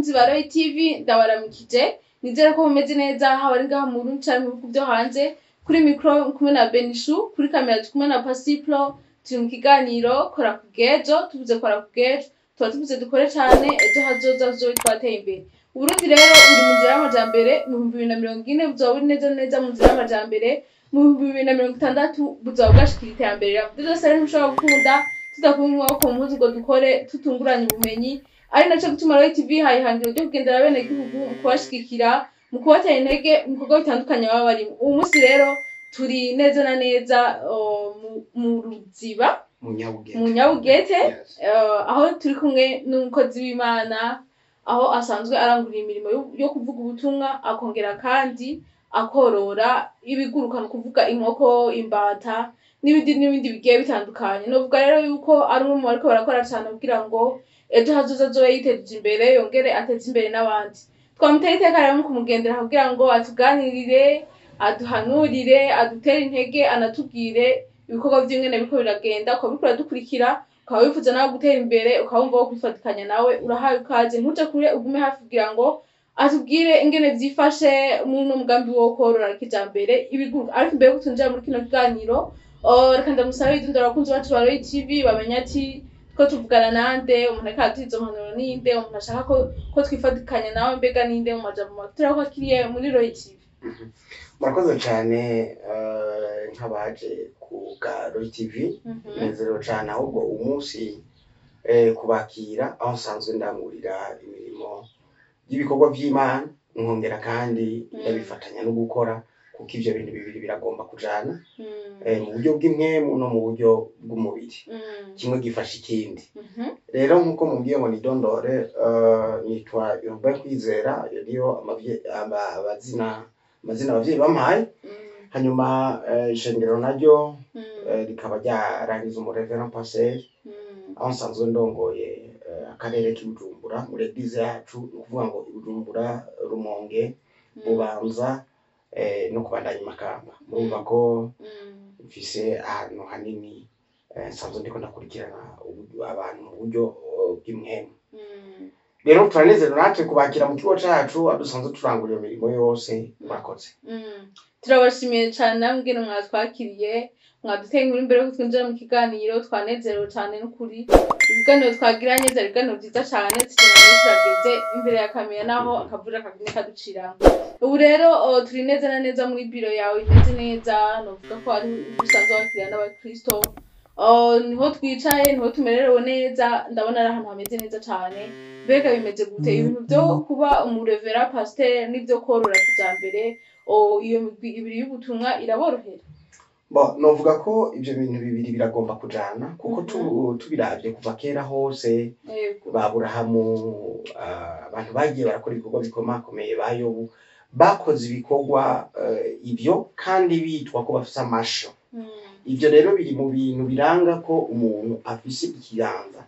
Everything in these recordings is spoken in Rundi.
Bakunzi ba Roy TV, ndabaramukije. Nizere ko mumeze neza, haba ari ngaha mu Burundi canke mu bihugu vyo hanze. Kuri micro kumwe na Benishu, kuri kamera turi kumwe na Pasiplo. Turi mu kiganiro Kora Kugejo. Tuvuze Kora Kugejo, tuba tuvuze dukore cane, ejo hazoza tuzobe twateye imbere. Uburundi rero buri mu nzira y'amajambere. Mu 2040 buzoba buri neza neza mu nzira y'amajambere. Mu 2060 buzoba bwashikira iterambere. Ivyo vyose rero ntushobora gukunda tudakuye amaboko mu mpuzu ngo dukore, tutunguranye ubumenyi. Ari naco gituma Roy TV ihangiro ryo kugendera abenegihugu mu kubashigikira, mu kubatera intege mu bikorwa bitandukanye baba barimo. Uwu munsi rero turi neza na neza mu Ruziba, mu Nyabugete. Mu Nyabugete, aho turi kumwe n'umukozi w'Imana, aho asanzwe arangurira imirimo yo kuvuga ubutumwa, akongera kandi akorora ibiguruka, ni ukuvuga inkoko, imbata n'ibindi n'ibindi bigiye bitandukanye. Novuga rero yuko ari umwe mu bariko barakora cane kugira ngo ejo hazoza azobe yiteje imbere, yongere ateze imbere n'abandi. Twamuteye iteka rero mu kumugendera kugira ngo atuganirire, aduhanurire, adutere intege, anatubwire ibikorwa vy'ingene biriko biragenda. Ukaba uriko uradukurikira, ukaba wifuza nawe gutera imbere, ukaba wumva wo kwifatikanya nawe, urahawe ikaze. Ntuje kure, ugume hafi kugira ngo atubwire ingene vyifashe muri uno mugambi wo korora kijambere ibiguruka. Ariko imbere yuko twinjira muri kino kiganiro, reka ndamusabe yidondora, abakunzi bacu ba Roy TV bamenye ati ko tuvugana nande, umuntu ariko araduha izo mpanuro ninde, umuntu ashaka ko twifatikanya nawe mbega ninde? Mu majambo make, turakwakiriye muri Roy TV. Murakoze cyane, nk'abaje ku bwa Roy TV. Nezerewe cyane ahubwo umunsi kubakira aho nsanzwe ndangurira imirimo y'ibikorwa by'Imana, nkongera kandi ndabifatanya no gukora, kuko ivyo bintu bibiri biragomba kujana mu buryo bw'impwemu no mu buryo bw'umubiri. Kimwe gifasha ikindi. Rero nk'uko mubwiye ngo nidondore, nitwa Urbain Kwizera. Ayo niyo amazina abavyeyi bampaye. Hanyuma ishengero naryo rikaba ryarangiza umu révérend pasteur, aho nsanzwe ndongoye akarere k'i Bujumbura muri église yacu, ni ukuvuga ngo i Bujumbura, Rumonge, Bubanza no kubandanya i Makamba. Murumva ko mfise ahantu hanini nsanzwe ndiko ndakurikirana abantu mu buryo bw'impwemu. Rero turanezerewe natwe kubakira mu kigo cacu aho dusanzwe turangurira iyo mirimo yose. Murakoze. Turabashimiye cane namwe ingene mwatwakiriye, mwaduteye inkuru. Imbere yuko twinjira mu kiganiro, twanezerewe cane n'ukuri. Ibiganiro twagiranye vyari ibiganiro vyiza cane. Tugenda turageze imbere ya kamera, naho akavura kagumye kaduciramwo. Ubu rero turi neza na neza muri biro yawe imeze neza, novuga ko ari usanzwe wakirira n'abakristo. Niho twicaye, niho tumererewe neza. Ndabona ari ahantu hameze neza cane. Mbega bimeze gute ibintu vyo kuba umu révérend pasteur n'ivyo korora kijambere? Iyo migwi ibiri y'ubutumwa iraborohera? Bon, novuga ko ivyo bintu bibiri biragomba kujana, kuko tubiravye kuva kera hose, ba Aburahamu, abantu bagiye barakora ibikorwa bikomakomeye, ba Yobu, bakoze ibikorwa ivyo kandi bitwa ko bafise amasho. Ivyo rero biri mu bintu biranga ko umuntu afise ikiganza.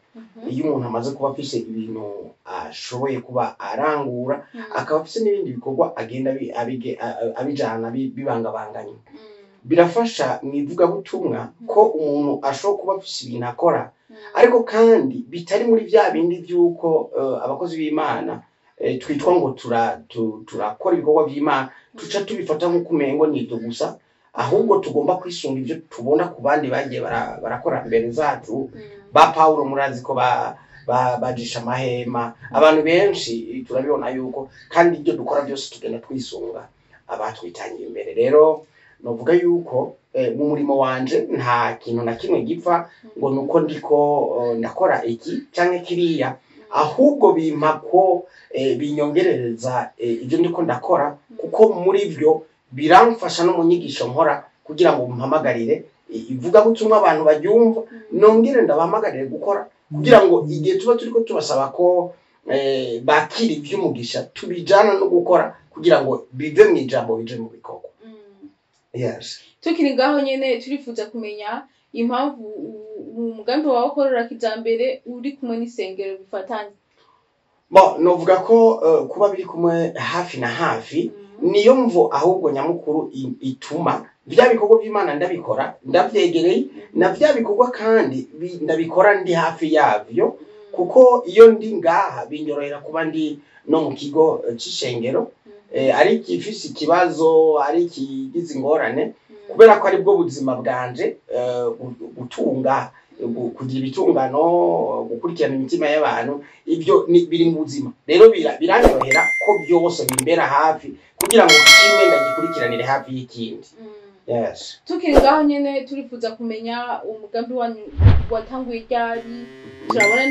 Iyo umuntu amaze kuba afise ibintu ashoboye kuba arangura, akaba afise n'ibindi bikorwa agenda abijana bibangabanganye, birafasha mu ivugabutumwa ko umuntu ashobora kuba afise ibintu akora, ariko kandi bitari muri vya bindi vy'uko abakozi b'Imana twitwa ngo turakora ibikorwa vy'Imana, tuca tubifata nk'uko umengo ni ivyo gusa. Ahubwo tugomba kwisunga ivyo tubona ku bandi bagiye barakora mbere zacu. Ba Pawulo murazi ko bajisha amahema. Abantu benshi turabibona yuko kandi ibyo dukora byose tugenda twisunga abatwitangiye imbere. Rero novuga yuko mu murimo wanje nta kintu na kimwe gipfa ngo nuko ndiko ndakora iki canke kiriya. Ahubwo bimpa ko binyongerereza ibyo ndiko ndakora, kuko muri byo biramfasha no mu nyigisho nkora, kugira ngo mpamagarire ivugabutumwa abantu baryumva, nongere ndabahamagarire gukora, kugira ngo igihe tuba turiko tubasaba ko bakira ivy'umugisha, tubijana no gukora, kugira ngo bive mu ijambo bije mu bikorwa. Yes. Tukiri ngaho nyene, turifuza kumenya impamvu umugambi wawe korora kijambere uri kumwe n'isengero bifatanye. Bon, novuga ko kuba biri kumwe hafi na hafi niyo mvo ahubwo nyamukuru ituma vya bikorwa vy'Imana ndabikora ndavyegereye, na vya bikorwa kandi ndabikora ndi hafi yavyo. Kuko iyo ndi ngaha binyorohera kuba ndi no mu kigo c'ishengero, ari igifise ikibazo, ari ikigize ingorane, kubera ko aribwo buzima bwanje, gutunga, kugira ibitungano, gukurikirana imitima y'abantu, ibyo biri mu buzima. Rero biranyorohera ko byose bimbera hafi kugira ngo kimwe ndagikurikiranire hafi y'ikindi. Yes. Tukiri ngaho nyene, turifuza kumenya umugambi wanyu watanguye ryari. Turabona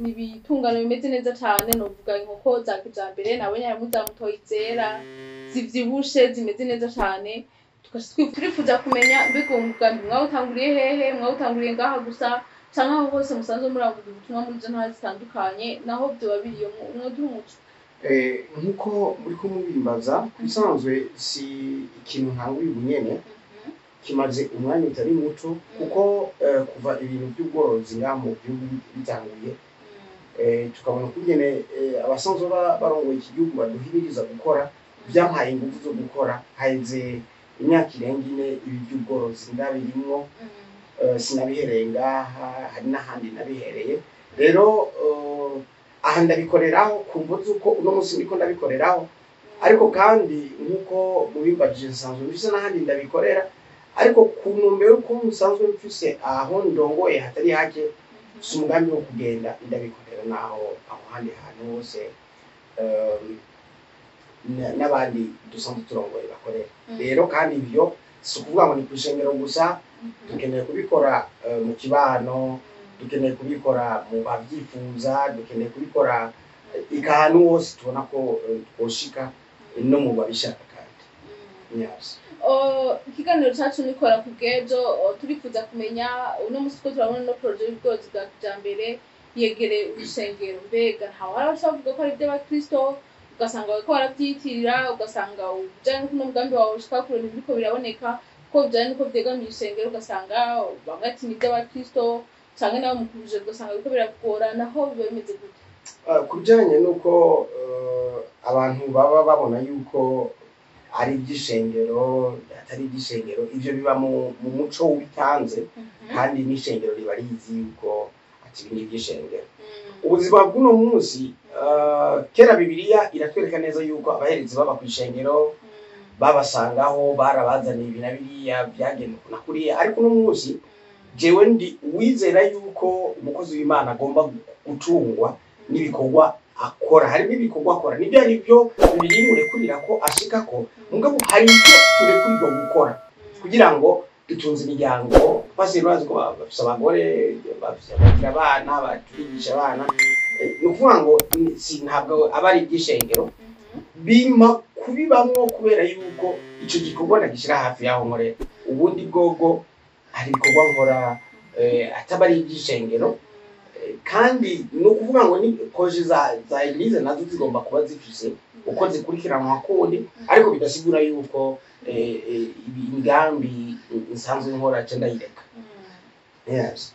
n'ibitungano bimeze neza cane, novuga inkoko za kijambere, nabonye harimwo za mutoyi zera zivyibushe zimeze neza cane. Turifuza kumenya mbega uwo mugambi mwawutanguriye hehe? Mwawutanguriye ngaha gusa, canke aho hose musanzwe murangurira ubutumwa muri izo ntara zitandukanye, naho vyoba biriyo? Mwoduha umuco. Nkuko muriko mubimbaza, bisanzwe si ikintu ntanguye ubu nyene, kimaze umwanya utari muto, kuko kuva ibintu by'ubworozi ngaha mu gihugu bitanguye, tukabona ukungene abasanzwe barongoye iki gihugu baduhimiriza gukora, byampaye ingufu zo gukora. Haheze imyaka irenga 4 ibi by'ubworozi ndabirimwo. Sinabihereye ngaha, hari n'ahandi nabihereye. Rero aha ndabikoreraho ku mvo z'uko uno munsi ndiko ndabikoreraho, ariko kandi nk'uko mubimbajije, nsanzwe mfise n'ahandi ndabikorera, ariko ku ntumbero y'uko nsanzwe mfise aho ndongoye hatari hake, si umugambi wo kugenda ndabikorera naho aho handi hantu hose n'abandi dusanzwe turongoye bakorera. Rero kandi ibyo si ukuvuga ngo ni kw'ishengero gusa, dukeneye kubikora mu kibano, dukeneye kubikora mu bavyifuza, dukeneye kubikora ahantu hose tubona ko twoshika, no mu babishaka kandi. Yes. Ikiganiro cacu nikora ku bw'ejo. Turifuza kumenya uno musi ko turabona no projet y'ubworozi bwa kijambere yegereye urusengero, mbega ntawe hari abaca bavuga ko ari ivy'abakristo, ugasanga bariko baravyiyitirira, ugasanga ubijanye n'uko uno mugambi wawe ushika kure ntibiriko biraboneka, kuko bijanye n'uko vyegamiye isengero, ugasanga bamwe ati ni ivy'abakristo, canke nawe mu kubijera ugasanga biriko biragorana. Aho biba bimeze gute? Ku bijanye n'uko abantu baba babona yuko ari iby'ishengero, atari iby'ishengero, ivyo biba mu muco w'ubitanze, kandi n'ishengero riba rizi yuko ati ibi ni iby'ishengero. Ubuzima bw'uno munsi, kera Bibiliya iratwereka neza yuko abaherezi baba kw'ishengero, babasangaho barabazaniye ibi na biriya, byagenda uku na kuriya. Ariko uno munsi jewe ndi uwizera yuko umukozi w'Imana agomba gutungwa n'ibikorwa akora. Harimo ibikorwa akora nibyo ari byo Bibiliya imurekurira ko ashikako, mugabo hari ibyo turekurirwa gukora kugira ngo dutunze imiryango. Pasiteri urazi ko bafise abagore, bafise, bagira abana, baturigisha abana. Ni ukuvuga ngo si ntabwo aba ari iby'ishengero, bimpa kubibamwo kubera yuko ico gikorwa ndagishyira hafi y'aho nkorera. Ubundi bwobwo hari ibikorwa nkora ataba ari iby'ishengero. Kandi ni ukuvuga ngo ni projets za église nazo zigomba kuba zifise uko zikurikiranwa kundi, ariko bidasigura yuko imigambi nsanzwe nkora ca ndayireka. Yes.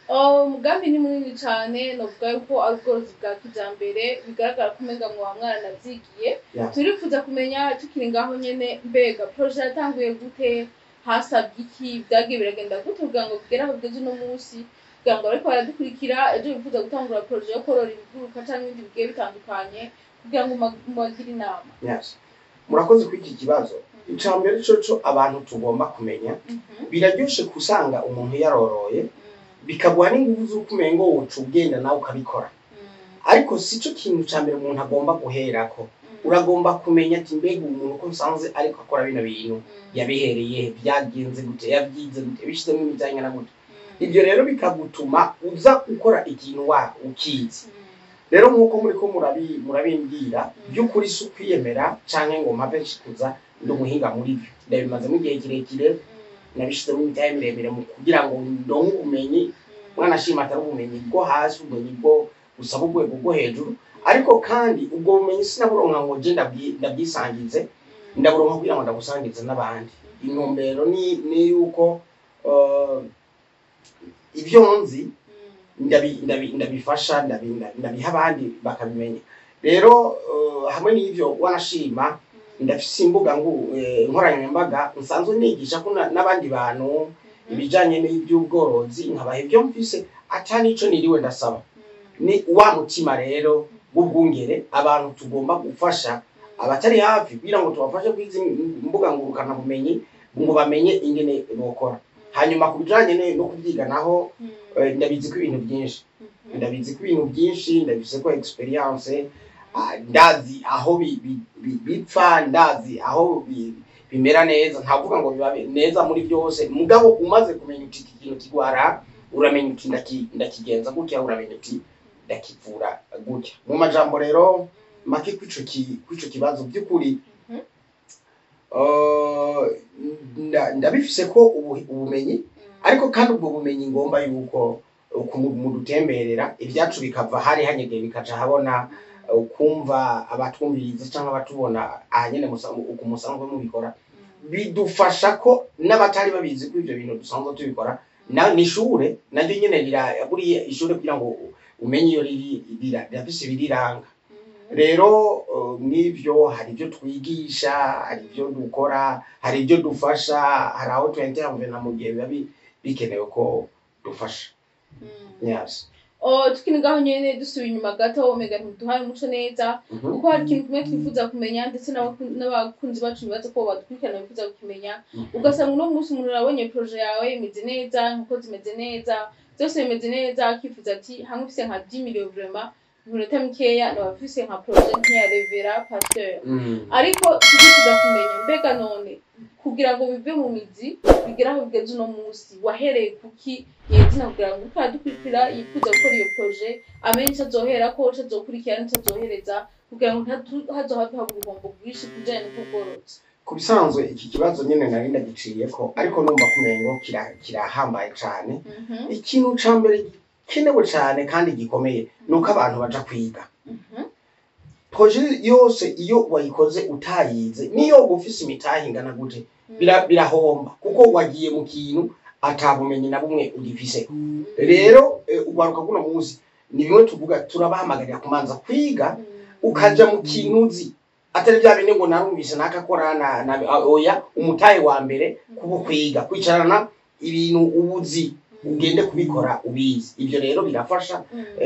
Umugambi ni munini cane, novuga yuko ari ubworozi bwa kijambere, bigaragara ko umenga mwoba mwaranavyigiye. Turifuza kumenya tukiri ngaho nyene, mbega projet yatanguye gute? Hasabwe iki? Vyagiye biragenda gute kugira ngo bigere aho bigeze uno munsi, kugira ngo abariko baradukurikira ejo bifuza gutangura projet yo korora ibiguruka canke ibindi bigiye bitandukanye, kugira ngo mubagire inama? Yes, murakoze kuri iki kibazo. Ica mbere coco abantu tugomba kumenya, biraryoshe kusanga umuntu yaroroye, bikaguha n'inguvu z'uko umengo woca ugenda nawe ukabikora, ariko sico kintu ca mbere umuntu agomba guherako. Uragomba kumenya ati mbega umuntu uko nsanze ariko akora bino bintu, yabihereye he? Byagenze gute? Yabyize gute? Bishizemo imijyanye na gute? Ibyo rero bikagutuma uza gukora ikintu wa ukizi. Rero nk'uko muriko murabimbwira, by'ukuri si ukwiyemera canke ngo mpave nshikuza ndi umuhinga muri byo. Ndabimazemo igihe kirekire, nabishizemo imitahe miremire mu kugira ngo ndonke ubumenyi. Mwana ashima atari ubumenyi bwo hasi, ubumenyi bwo busaba urwego rwo hejuru. Ariko kandi ubwo bumenyi sinaburonka ngo je ndabwisangize, ndaburonka kugira ngo ndabusangize n'abandi. Intumbero ni yuko ibyo nzi ndabifasha, ndabiha abandi bakabimenya. Rero hamwe n'ivyo, wanashima ndafise imbuga nkoranyambaga nsanzwe nigisha ko n'abandi bantu ibijanye n'iby'ubworozi, nkabaha ibyo mfise ata nico niriwe ndasaba. Ni wa mutima rero w'ubwungere abantu tugomba gufasha abatari hafi kugira ngo tubafashe kwizi mbuga ngurukana bumenyi ngo bamenye ingene bokora. Hanyuma kubijanye no kubyiga naho, ndabizi ko ibintu byinshi, ndabizi ko ibintu byinshi, ndabise ko experience, ndazi aho bipfa, ndazi aho bimera neza. Ntavuga ngo biba neza muri byose, mugabo umaze kumenya uti iki kintu kigwara, uramenya uti ndakigenza gutya, uramenya uti ndakivura gutya. Mu majambo rero make kwico kibazo by'ukuri, ndabifise ko ubumenyi, ariko kandi ubwo bumenyi ngomba yuko mudutemberera ibyacu bikava hari hanyegeye bikaja habona, ukumva abatwumviriza cyangwa abatubona ahanyene uku musanzwe mubikora, bidufasha ko n'abatari babizi ko ivyo bintu dusanzwe tubikora. Na ni ishure naryo nyene buriya ishure kugira ngo umenye iyo riri rirafise ibiriranga. Rero mw'ivyo hari ibyo twigisha, hari ibyo dukora, hari ibyo dufasha, hari aho twintervena mu gihe biba bikenewe ko dufasha. Yes. Tukiri ngaho nyene, dusubiye inyuma gato, omega ntiduhaye umuco neza, kuko hari ikintu kimwe twifuza kumenya, ndetse n'abakunzi bacu bibaza ko badukurikirana bifuza kukimenya. Ugasanga uno munsi umuntu arabonye projet yawe imeze neza, inkoko zimeze neza, byose bimeze neza, akifuza ati hamwe ufise nka 10 millions, vraiment mu minota mikeya naba mfise nka projet nk'iya Révérend Pasteur. Ariko turifuza kumenya, mbega none kugira ngo bive mu mizi bigere aho bigeze uno munsi, wahereye kuki nyezina, kugira ngo uriko aradukurikira yifuza gukora iyo projet amenye ico azoherako, ico azokurikira n'ico azohereza, kugira ngo ntihazohave haba ubuhombo bwinshi ku bijanye n'ubworozi? Ku bisanzwe iki kibazo nyene nari ndagiciyeko, ariko numva kumengo kirahambaye cane. Ikintu ca mbere gikenewe cane kandi gikomeye nuko abantu baja kwiga. Projet yose iyo wayikoze utayize, niyo ufise imitahe ingana gute, birahomba, kuko wagiye mu kintu ata bumenyi na bumwe ugifise. Rero ugwaruka kuno munsi ni bimwe tuvuga, turabahamagarira kumanza kwiga, ukaja mu kintu uzi, atari bya bindi ngo narumvise nakakora na oya. Umutahe wa mbere kuba kwiga, kwicarana ibintu ubuzi, ugende kubikora ubizi. Ibyo rero birafasha.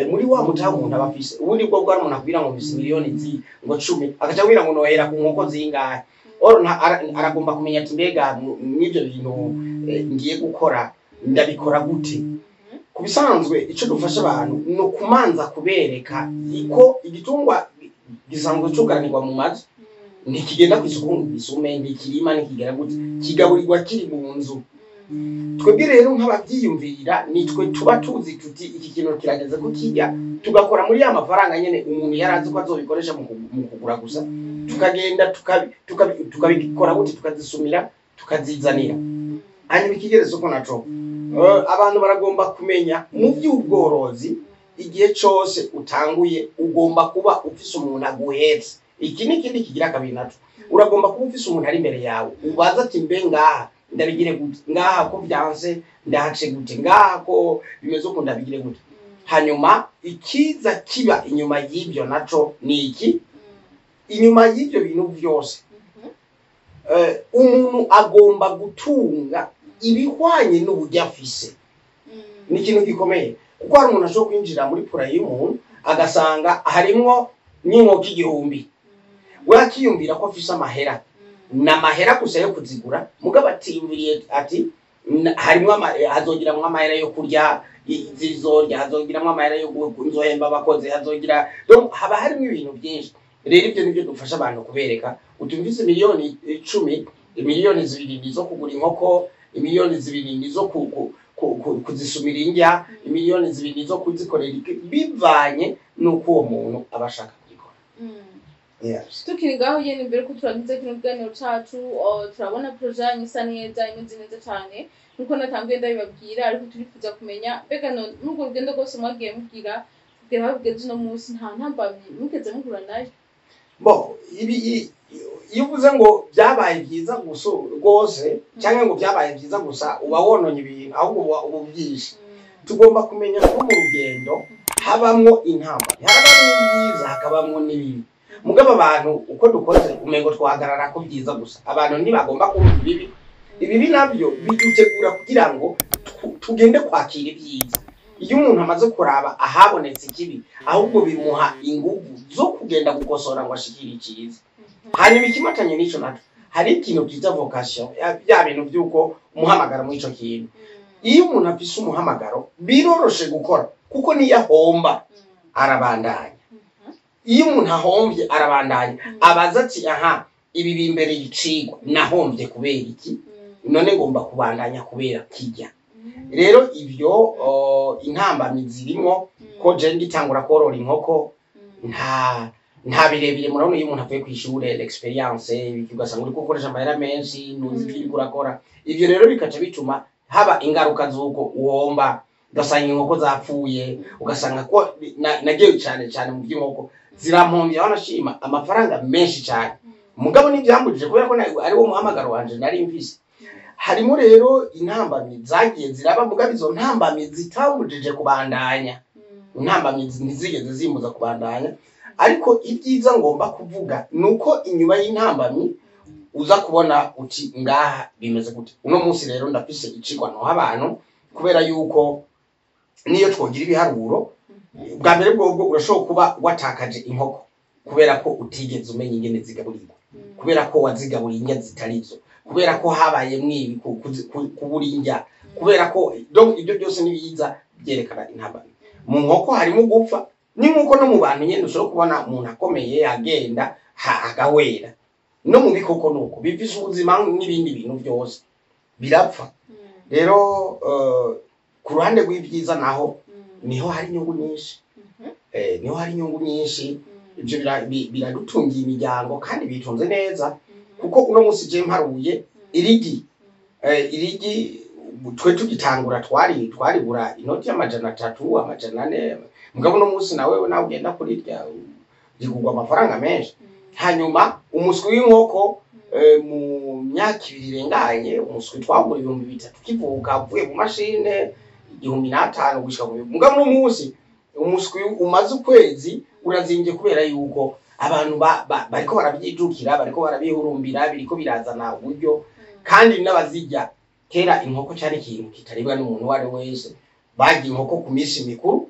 Muri wa mutahe umuntu aba afise, ubundi bwo bwari umuntu akubwira ngo mfise miliyoni ngo 10, agaca abwira ngo nohera ku nkoko zingahe. Oro aragomba kumenya ati mbega mw'ivyo bintu ngiye gukora ndabikora gute? Ku bisanzwe ico dufasha abantu ni ukumanza kubereka ko igitungwa gisanzwe cugaranirwa mu mazu, ntikigenda kw'isoko ngo gisume, ntikirima, ntikigera gute, kigaburirwa kiri mu nzu. Twebwe rero nk'abavyiyumvira nitwe tuba tuzi tuti iki kintu kirageze ko kirya, tugakora muri ya mafaranga nyene umuntu yari azi ko azobikoresha mu kugura gusa, tukagenda tukabikora gute, tukazisumira, tukazizanira. Hanyuma ikigeretse uko naco, abantu baragomba kumenya mu by'ubworozi, igihe cose utanguye ugomba kuba ufise umuntu aguhetse. Iki ni ikindi kigira kabiri naco, uragomba kuba ufise umuntu ari imbere yawe ubaza ati mbe ngaha ndabigire gute, ngaha ko vyanse ndahace gute, ngaha ko bimeze uko ndabigire gute. Hanyuma ikiza kiba inyuma y'ibyo naco ni iki? Inyuma y'ibyo bintu vyose, umuntu agomba gutunga ibihwanye n'uburyo afise. Ni ikintu gikomeye, kuko hari umuntu ashobora kwinjira muri poulailler y'umuntu agasanga harimwo n'inkoko 1000, we akiyumvira ko afise amahera, ni amahera gusa yo kuzigura, mugabo atiyumviriye ati harimwo hazogiramwo amahera yo kurya zizorya, hazogiramwo amahera yo nzohemba abakozi, hazogira. Donc haba harimwo ibintu byinshi. Rero ibyo nibyo dufasha abantu kubereka utumvise miliyoni 10, miliyoni 2 ni zo kugura inkoko, miliyoni 2 ni zo kuzisumira indya, miliyoni 2 ni zo kuzikorera iki, bivanye n'uko uwo muntu aba ashaka kubikora. Yes. Tukiri ngaho nyene, imbere ko turangiza kino kiganiro cacu, turabona projet yanyu isa neza, imeze neza cane nkuko natanguye ndabibabwira, ariko turifuza kumenya mbega none n'urwo rugendo rwose mwagiye mugira kugera aho bigeze uno munsi, nta ntambamyi mugeze muhura nayo? Bo ibi iyo uvuze ngo byabaye byiza gusa rwose cyangwa ngo byabaye byiza gusa, uba wononye ibintu, ahubwo uba ubyishe. Tugomba kumenya ko mu rugendo habamwo intambamyi, harabamwo ibyiza, hakabamwo n'ibibi. Mugabo abantu uko dukoze umengo twahagarara ko byiza gusa, abantu ntibagomba kumva ibibi. Ibibi nabyo bidutegura kugira ngo tugende kwakira ibyiza. Iyo umuntu amaze kuraba ahabonetse ikibi, ahubwo bimuha inguvu zo kugenda gukosora ngo ashikire iciza. Hanyuma ikimatanye n'ico naco, hari ikintu twita vocation, bya bintu vy'uko umuhamagaro muri ico kintu. Iyo umuntu afise umuhamagaro biroroshe gukora, kuko niyo ahomba arabandanya. Iyo umuntu ahomvye arabandanya, abaza ati aha ibi bimbereye icigwa, nahomvye kubera iki, none ngomba kubandanya kubera kirya. Rero ivyo intambamyi zirimwo ko je ngitangura korora inkoko nta birebire. Murabona iyo umuntu avuye kw'ishure, l'expérience, ugasanga uriko ukoresha amahera menshi, ntuzi ivyo uriko urakora. Ivyo rero bikaca bituma haba ingaruka z'uko uhomba, ugasanga inkoko zapfuye, ugasanga ko nagiye cane cane mu vy'inkoko zirampombya, wanashima amafaranga menshi cane. Mugabo ntivyambujije kubera ko ari wo muhamagaro wanje nari mfise. Harimo rero intambamyi zagiye ziraba, mugabo izo ntambamyi zitambujije kubandanya. Intambamyi ntizigeze zimbuza kubandanya. Ariko ibyiza ngomba kuvuga nuko inyuma y'intambamyi uza kubona uti ngaha bimeze gute. Uno munsi rero ndafise icigwa noha abantu, kubera yuko niyo twogira ibiharuro, bwa mbere bwobwo urashobora kuba watakaje inkoko kubera ko utigeze umenya ingene zigaburirwa, kubera ko wazigaburiye indya zitarizo, kubera ko habayemwo ibi kubura indya, kubera ko donc ibyo byose nibiza byerekana intambamyi. Mu nkoko harimo gupfa, ni nkuko no mu bantu nyene ushobora kubona umuntu akomeye agenda agahwera. No mu bikoko nuko bifise ubuzima n'ibindi bintu byose birapfa. Rero ku ruhande rw'ibyiza naho niho hari inyungu nyinshi. Niho hari inyungu nyinshi. Ivyo biradutungiye imiryango kandi bitunze neza, kuko uno munsi je mparuye irigi, irigi twe tugitangura twaribura inoti y'300, 400, mugabo uno munsi nawe nawe ugenda kurirya rigurwa amafaranga menshi. Hanyuma umuswi w'inkoko, mu myaka 2 irenganye umuswi twagura 3000 kivuka uvuye mu mashine, 1500 gushika ku, mugabo uno munsi umuswi umaze ukwezi urazimbye, kubera yuko abantu bariko barabyijukira, bariko barabihurumbira, biriko birazana uburyo. Kandi n'abazirya, kera inkoko cari ikintu kitaribwa n'umuntu uwo ari we wese, barya inkoko ku minsi mikuru,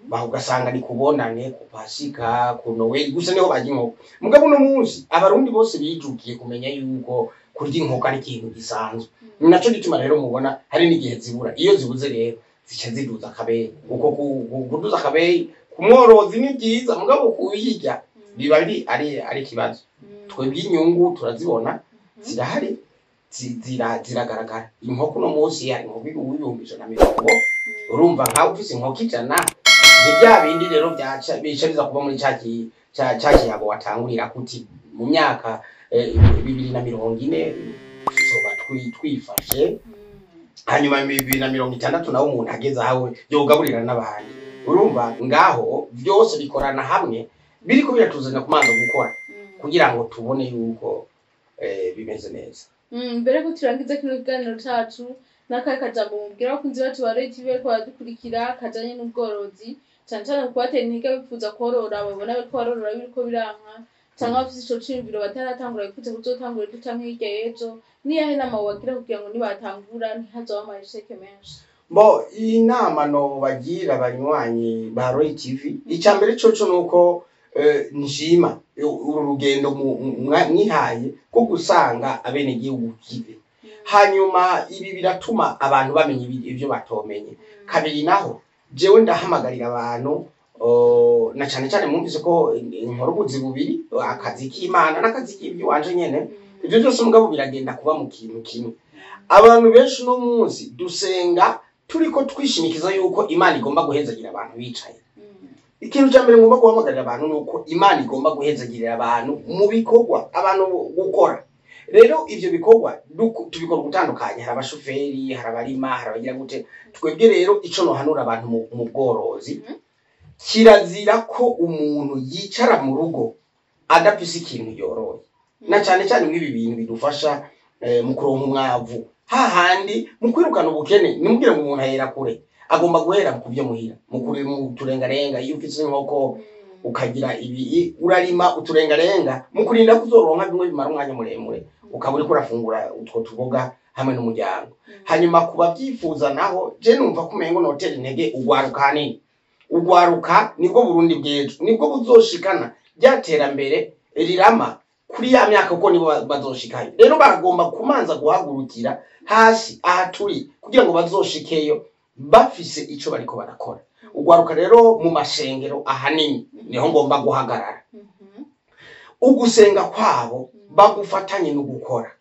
ugasanga ni kubonane, ku Pasika, ku Noel gusa niho barya inkoko. Mugabo uno munsi abarundi bose bijukiye kumenya yuko kurya inkoko ari ikintu gisanzwe. Ni naco gituma rero mubona hari n'igihe zibura. Iyo zibuze rero zica ziduza akabeyi. Uko kuduza akabeyi ku mworozi ni byiza, mugabo kuyirya biba ari ikibazo. Twebwe inyungu turazibona zirahari, ziragaragara. Inkoko uno munsi hari inkoko 150,000, urumva nkawe ufise inkoko 100, ni bya bindi rero byaca bica biza kuba muri ca kiyago watangurira kuti mu myaka 2040 tuzoba twifashe, hanyuma 2060 nawe umuntu ageze ahawe yogaburira n'abandi. Urumva ngaho byose bikorana hamwe, biriko biratuzana kumanza gukora kugira ngo tubone yuko bimeze neza. Mbere ko turangiza kino kiganiro cacu, n'akahe kajambo mubwira abakunzi bacu ba Royal TV bariko baradukurikira kajanye n'ubworozi, cane cane kubatera intege bifuza korora, babona bariko barorora biriko biranka, canke bafise ico ciyumviro bataratangura bifuza kuzotangura ejo canke hirya y'ejo, niyahe nama wobagira kugira ngo nibatangura ntihazobe amasheke menshi? Bo inama no bagira abanywanyi ba Royal TV, ica mbere coco nuko nshima uru rugendo mwihaye ko gusanga abenegihugu kibe. Hanyuma ibi biratuma abantu bamenya ivyo batomenye. Kabiri naho jewe ndahamagarira abantu, na cane cane mwumvise ko nkora ubuzi bubiri, akazi k'Imana n'akazi k'ivy'iwanje nyene. Ivyo byose mugabo biragenda kuba mu kintu kimwe. Abantu benshi no munsi dusenga turiko twishimikiza yuko Imana igomba guhezagira abantu bicaye. Ikintu ca mbere ngomba guhamagarira abantu nuko Imana igomba guhezagirira abantu mu bikorwa abantu gukora. Rero ivyo bikorwa tubikora gutandukanye, hari abashoferi, hari abarima, hari abagira gute. Twebwe rero ico nohanura abantu mu bworozi, kirazira ko umuntu yicara mu rugo adafise ikintu yoroye. Na cane cane mw'ibi bintu bidufasha mu kuronka umwavu, hahandi mu kwirukana ubukene. Nimubwire ngo umuntu ahera kure, agomba guhera ku byo muhira, mu kure mu turengarenga. Iyo ufise inkoko Ukagira ibi, urarima uturengarenga mu kurinda kuzoronka bimwe bimara umwanya muremure, ukaba uriko urafungura utwo tuboga hamwe n'umuryango. Hanyuma kuba byifuza naho, je numva ko umengo notera intege ugwaruka. Hanini ugwaruka nibwo Burundi bw'ejo, nibwo buzoshikana rya terambere rirama kuri ya myaka, kuko nibo bazoshikayo. Rero bagomba kumanza guhagurukira hasi aha turi kugira ngo bazoshikeyo bafise ico bariko barakora. Ugwaruka rero mu mashengero ahanini niho ngomba guhagarara. Ugusenga kwabo bagufatanye no gukora.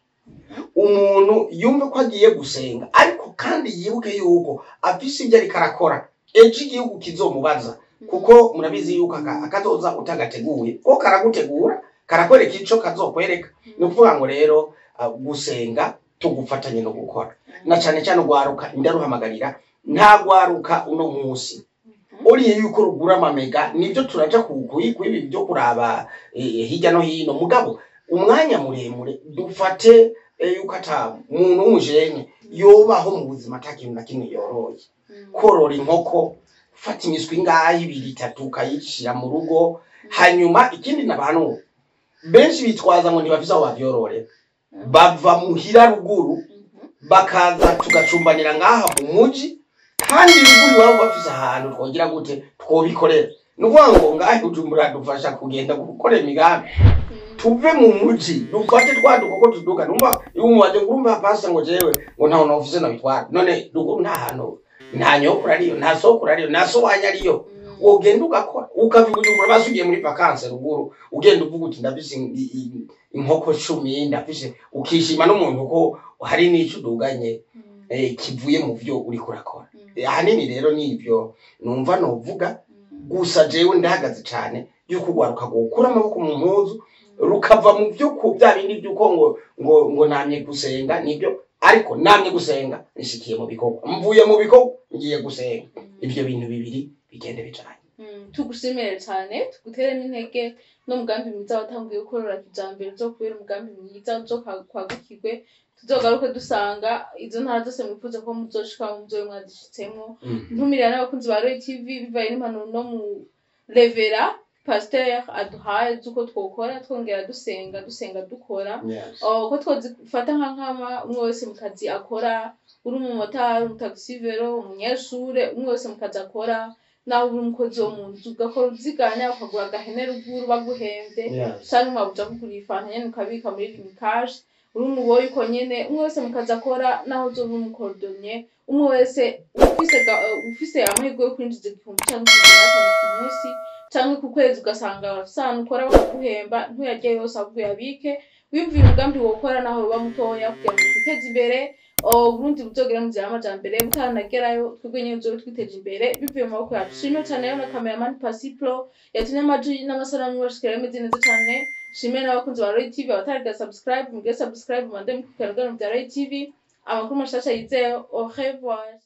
Umuntu yumve ko agiye gusenga, ariko kandi yibuke yuko afise ibyo ariko arakora ejo igihugu kizomubaza, kuko murabizi yuko akazoza utagateguye ko karagutegura, karakwereka ico kazokwereka. Ni ukuvuga ngo rero gusenga tugufatanye no gukora, na cane cane ugwaruka ndaruhamagarira. Nta gwaruka uno munsi uriye yuko rugura amamega, nibyo turaja kwibi byo kuraba hirya no hino, mugabo umwanya muremure dufate yuko ata muntu w'umujene yobaho mu buzima ata kintu na kimwe yoroye. Korora inkoko, ufata imiswi ingahe, ibiri, itatu, ukayishira mu rugo. Hanyuma ikindi, n'abantu benshi bitwaza ngo ntibafise aho bavyororera, bava muhira ruguru bakaza tugacumbanira ngaha mu muji, kandi ruguru iwabo bafise ahantu twogira gute twobikorera. Ni ukuvuga ngo ngaha Bujumbura dufasha kugenda gukora imigambi, tuve mu muji dufate twa dukoko tuduka. Numva umubaje ngo urumva pasta ngo jewe ngo ntaho nofise nabitwara. None ruguru nta hantu, nta nyokuru ariyo, nta sokuru ariyo, nta so wanyu ariyo, wogenda ugakora ukava i Bujumbura, basi ugiye muri vacances ruguru, ugenda uvuga uti ndafise inkoko 10, ndafise, ukishima n'umuntu ko hari n'ico uduganye kivuye mu vyo uriko urakora. Ahanini rero nivyo numva novuga. Gusa jewe ndahagaze cane yuko urwaruka gukura amaboko mu mpuzu, rukava mu vyo ku bya bindi by'uko ngo namye gusenga. Nibyo, ariko namye gusenga nishikiye mu bikorwa, mvuye mu bikorwa ngiye gusenga. Ivyo bintu bibiri bigende bijanye. Tugushimire cyane, tugutere n'intege n'umugambi mwiza watanguye gukorora kijambere, uzo kubera umugambi mwiza uzo kwagukirwe, tuzogaruke dusanga izo ntara zose mwifuza ko muzoshika muzobe mwazishitsemwo. Ntumirira n'abakunzi ba Roy TV, bivaye n'impanuro no mu revera pasteur aduhaye z'uko twokora twongera dusenga, dusenga dukora. Oh, ko twozifata nka nkama, umwe wese mu kazi akora, uri umumotari, umutaxi-vélo, umunyeshure, umwe wese mu kazi akora, naho uri umukozi wo mu nzu, ugakora uziganya, ukagura agahene ruguru baguhemvye, canke mwabuja kugura ifanta nyene ukabika muri Lumicash, uri umuboyi uko nyene, umwe wese mu kazi akora, naho uzoba uri umucordonnier, umwe wese ufise amahirwe yo kwinjiza 1000 canke 1500 ku munsi canke ku kwezi, ugasanga urafise ahantu ukora bakaguhemba, ntuyarye yose, ahubwo uyabike, wiyumvire umugambi wokora naho woba mutoya kugira ngo twiteze imbere. Uburundi buzogere mu nzira y'amajambere, butanagerayo twebwe nyene tuzobe twiteje imbere bivuye mu maboko yacu. Shimwe cane rero na cameraman Pasiplo yatumye amajwi n'amasanamu bashikira bimeze neza cane. Shimwe n'abakunzi ba Roy TV, abataragira subscribe mugire subscribe, mubandanye mukurikirana ibiganiro vya Roy TV, amakuru mashasha yizewe. Au revoir.